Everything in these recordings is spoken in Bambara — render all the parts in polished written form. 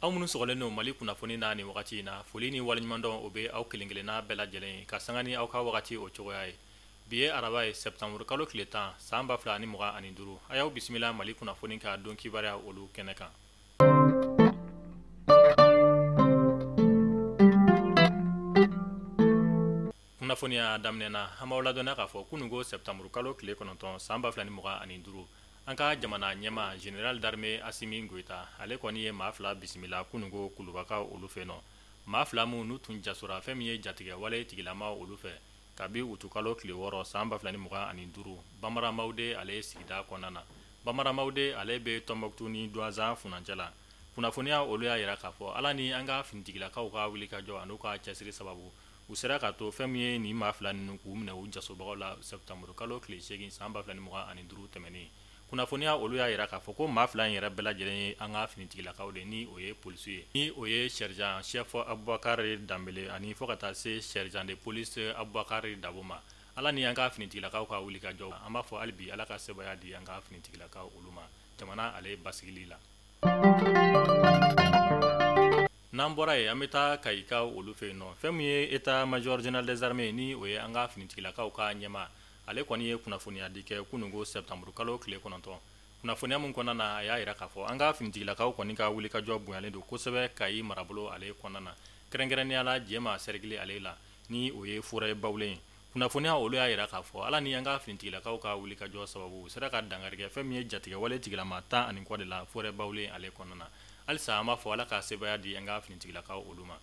Aw minnu sɔgɔlen don Mali kunnafoni na nin wagati in na, foli ni waleɲumandɔn o bɛ aw kelen-kelenna bɛɛ lajɛlen ye ka sanga ni aw ka wagati o cogoya ye. Bi ye araba ye septembre kalo tile 10 san 2025. A y'aw bisimila Mali kunnafoni ka don kibaruya olu kɛnɛ kan. Kunnafoniya daminɛ na, an b'aw ladɔnniya k'a fɔ kununko septembre kalo tile 9 san 2025, an ka jamana ɲɛmaa général d'armée Assimi Goïta, ale kɔni ye maa fila bisimila kununko Kulubakaw olu fɛ nɔ. Maa fila minnu n'u tun jasora fɛn min ye jatigɛwale tigilamaw olu fɛ kabi utukalo tile 6 san 2025 Bamara Mawude ale sigida kɔnɔna na. Bamara Mawude ale bɛ Tɔnbɔkutu ni Duwanzan funancɛ la. Kunnafoniya olu y'a jira k'a fɔ Ala ni an ka finitigilakaw ka wulikajɔ an'u ka cɛsiri sababu, u sera ka to fɛn min ye nin maa fila ninnu k'u minɛ u jasobagaw la septembre kalo tile 8 san 2025 tɛmɛnen. Kunnafoniya olu y'a jira k'a fɔ ko maa fila in yɛrɛ bɛɛ lajɛlen ye an ka finitigilakaw de ni o ye polisiw ye, ni o ye sergent chef Abubakar Danbele ani fo ka taa se sergent de police Abubakar Dabo ma. Ala ni an ka finitigilakaw ka wulikajɔ, an b'a fɔ hali bi Ala ka sebaaya di an ka finitigilakaw olu ma jamana ale basigili la. N'an bɔra yen, an bɛ taa Kayikaw olu fɛ yen nɔ. Fɛn min ye état major général des armées ni o ye an ka finitigilakaw ka ɲɛmaa, ale kɔni ye kunnafoniya di kɛ kununko septembre kalo tile 9. Kunnafoniya min kɔnɔna na, a y'a jira k'a fɔ an ka finitigilakaw kɔni ka wulikajɔ bonyalen don kosɛbɛ Kayi marabolo ale kɔnɔna na, kɛrɛnkɛrɛnnenya la Jɛma cercle ale la, ni o ye forêt Bawulen ye. Kunnafoniya olu y'a jira k'a fɔ Ala ni an ka finitigilakaw ka wulikajɔ sababu, u sera ka dankari kɛ fɛn min ye jatigɛwale tigilama 10 ani kɔ de la forêt Bawulen ale kɔnɔna na. Halisa an b'a fɔ Ala ka sebaaya di an ka finitigilakaw olu ma.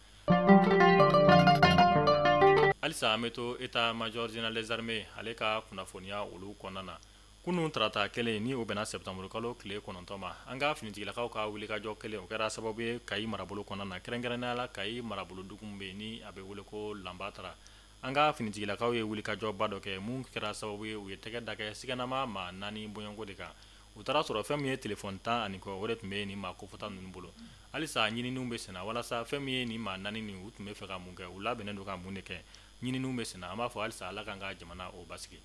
Halisa an bɛ to état major général des armées ale ka kunnafoniya olu kɔnɔna na. Kunun tarata kelen ni o bɛnna septembre kalo tile 9 ma, an ka finitigilakaw ka wulikajɔ kelen o kɛra sababu ye Kayi marabolo kɔnɔna na, kɛrɛnkɛrɛnnenya la Kayi marabolo dugu min bɛ yen ni a bɛ wele ko Lanbatara. An ka finitigilakaw ye wulikajɔba dɔ kɛ mun kɛra sababu ye u ye tɛgɛ da kɛ siganama maa 4 bɔɲɔgɔnko de kan. U taara sɔrɔ fɛn min ye telefɔni 10 ani kɔ, o de tun bɛ nin maa kofɔta ninnu bolo. Halisa ɲininiw bɛ senna walasa fɛn min ye nin maa 4 nin, u tun bɛ fɛ ka mun kɛ, u labɛnnen don ka mun de kɛ, ɲininiw bɛ senna. An b'a fɔ halisa Ala k'an ka jamana o basigi.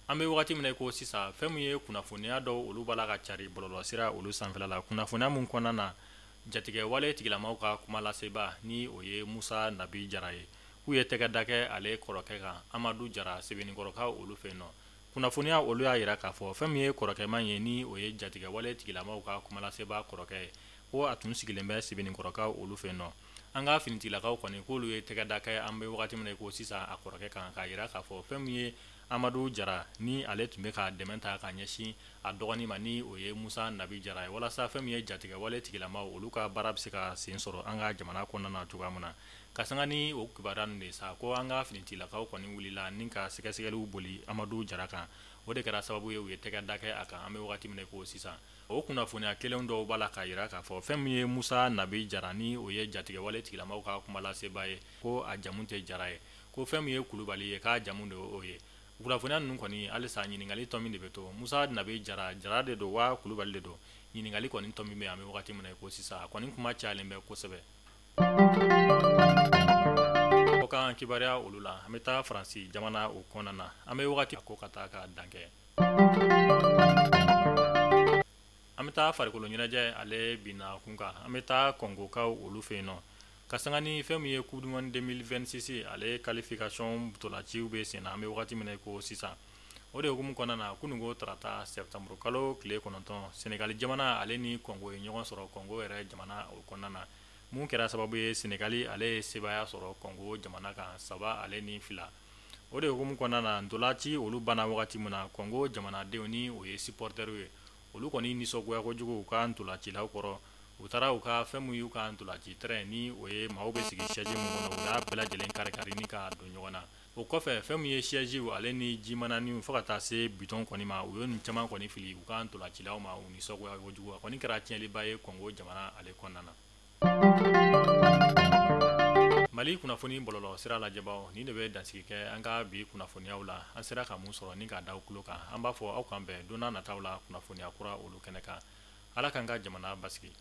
An bɛ wagati min na i ko sisan, fɛn min ye kunnafoniya dɔw olu b'a la ka cari bɔlɔlɔsira olu sanfɛla la. Kunnafoniya min kɔnɔna na, jatigɛwale tigilamaw ka kuma laseba ni o ye Musa Nabi Jara ye, k'u ye tɛgɛ da kɛ ale kɔrɔkɛ kan Amadu Jara Sebenikɔrɔkaw olu fɛ yen nɔ. Kunnafoniya olu y'a jira k'a fɔ fɛn min ye kɔrɔkɛma ye ni o ye jatigɛwale tigilamaw ka kumalaseba kɔrɔkɛ ye, ko a tun sigilen bɛ Sebenikɔrɔkaw olu fɛ yen nɔ. An ka finitigilakaw kɔni k'olu ye tɛgɛ da kɛ an bɛ wagati min na i ko sisan a kɔrɔkɛ kan, k'a jira k'a fɔ fɛn min ye Amadu Jara ni ale tun bɛ ka dɛmɛ ta ka ɲɛsin a dɔgɔnin ma ni o ye Musa Nabi Jara ye, walasa fɛn min ye jatigɛwale tigilamaw olu ka baara bɛ se ka sen sɔrɔ an ka jamana kɔnɔna na cogoya min na. Ka sanga ni o kibaruya ninnu de sa, ko an ka finitigilakaw kɔni wulila ni ka sɛgɛsɛgɛliw boli Amadu Jara kan. O de kɛra sababu ye u ye tɛgɛ da kɛ a kan an bɛ wagati min na i ko sisan. O kunnafoniya kelen dɔw b'a la k'a jira k'a fɔ fɛn min ye Musa Nabi Jara ni o ye jatigɛwale tigilamaw ka kumalaseba ye, ko a jamu tɛ Jara ye, ko fɛn min ye Kulubali ye k'a jamu de o ye. Kunnafoniya ninnu kɔni halisa ɲininkali tɔ min de bɛ to, Musa Nabi Jara, Jara de don wa Kulubali de don, ɲininkali kɔni tɔ min bɛ an bɛ wagati min na i ko sisan, a kɔni kuma cayalen bɛ kosɛbɛ. Kɔkan kibaruya olu la, an bɛ taa Faransi jamana o kɔnɔna na, an bɛ wagati ko ka taa ka dan kɛ. An bɛ taa farikolo ɲɛnajɛ ale binna kun kan, an bɛ taa Kɔngokaw olu fɛ yen nɔ. Ka sanga ni fɛn min ye Coupe du monde 2026 ale qualification ntolaciw bɛ sen na an bɛ wagati min na i ko sisan. O de hukumu kɔnɔna na, kununko tarata septembre kalo tile 9, Senegali jamana ale ni Kɔngo ye ɲɔgɔn sɔrɔ Kɔngo yɛrɛ jamana o kɔnɔna na. Mun kɛra sababu ye Senegali ale ye sebaaya sɔrɔ Kɔngo jamana kan 3-2. O de hukumu kɔnɔna na, ntolaci olu banna wagati min na, Kɔngo jamanadenw ni o ye supporters ye, olu kɔni nisɔngoya kojugu u ka ntolacilaw kɔrɔ. U taara u ka fɛn min y'u ka ntolaci terrain ni o ye maaw bɛ sigi siège min kɔnɔ, u y'a bɛɛ lajɛlen kari-kari ni k'a don ɲɔgɔn na. O kɔfɛ fɛn min ye siège ale ni jimananiw fo ka taa se bitɔn kɔni ma, u ye nin caman kɔni fili u ka ntolacilaw ma, u nisɔngoya kojugu. A kɔni kɛra tiɲɛliba ye Kɔngo jamana ale kɔnɔna na. Mali kunnafoni bɔlɔlɔ sira lajɛbaw, nin de bɛ dansigi kɛ an ka bi kunnafoniyaw la. An sera ka mun sɔrɔ ni k'a da aw tulo kan, an b'a fɔ aw k'an bɛn don n'a nataw la kunnafoniya kura olu kɛnɛ kan. Ala k'an ka jamana basigi.